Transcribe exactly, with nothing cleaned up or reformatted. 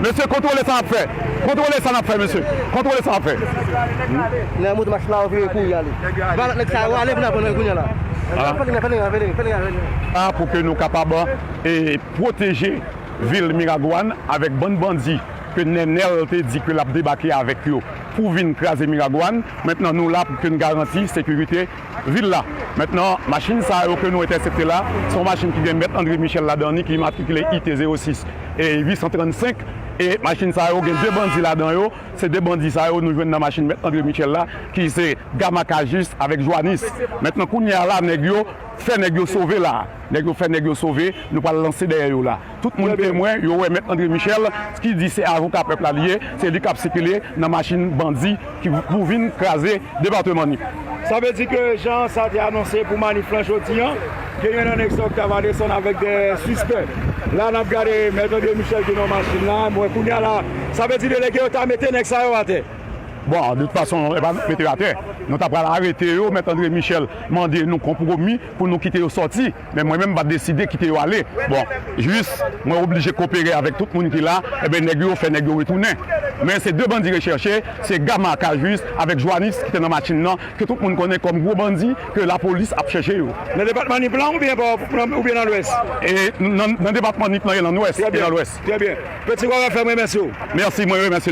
Mesye, kontwole sa n ap fè. Kontwole sa n ap fè, mesye. Kontwole sa n ap fè. Nèg monte machin la, yo vire kouri ale. Valak nèg sa yo ale pou n ap pran kounye a la. Fè li, fè li, fè li, fè li. A, pou ke nou kapab, e, pwoteje vil Miragwàn avèk bann bandi ke Nènèl te di ke l ap debake avèk yo pou vin kraze Miragwàn. Mentnan, nou la pou ke n garanti sekirite vil la. Mentnan, machin sa yo ke nou entèsepte la, se yon machin ki gen Mèt André Michel ladan li, ki matrikile I T zewo sis e uit san trannsenk. E machin sa yo gen de bandi ladan yo. Se de bandi sa yo nou jwenn nan machin Mèt André Michel la, ki se Gama Kajis avèk Jwanis. Mentnan, kounye a la, nèg yo fè nèg yo sove la. Nèg yo fè nèg yo sove, nou pral lanse dèyè yo la. Tout moun temwen, yo wè Mèt André Michel, ki di se avoka pèp la li ye, se li k ap sikile nan machin bandi ki pou vin kraze depatman Nip. Sa vle di ke jan sa te anonse pou manif lan jodi an, ke youn nan nèg sa yo t ap desann avèk de sispè. La, n ap gade Mèt André Michel ki nan machin la, mwen kounye a la, sa vle di delege yo ta mete nèg sa yo atè. Bon, de tout fason, e pa nou mete yo atè. Nou ta pral arete yo, Mèt André Michel mande nou konpwomi pou nou kite yo sòti. Men mwen menm, m pa t deside kite yo ale. Bon, jis, mwen oblije kopere avèk tout moun ki la, ebyen, nèg yo fè nèg yo retounen. Men se de bandi rechèche, se Gama Kajis avèk Jwanis ki te nan machin nan, ke tout moun konnen kòm gwo bandi, ke lapolis ap chèche yo. Nan depatman Nip lan oubyen pa, oubyen nan Lwès? E nan, nan depatman Nip lan e nan Lwès. Trè byen. E nan Lwès. Trè byen. Peti Wara F M remèsye w. Mèsi, mwen remèsye.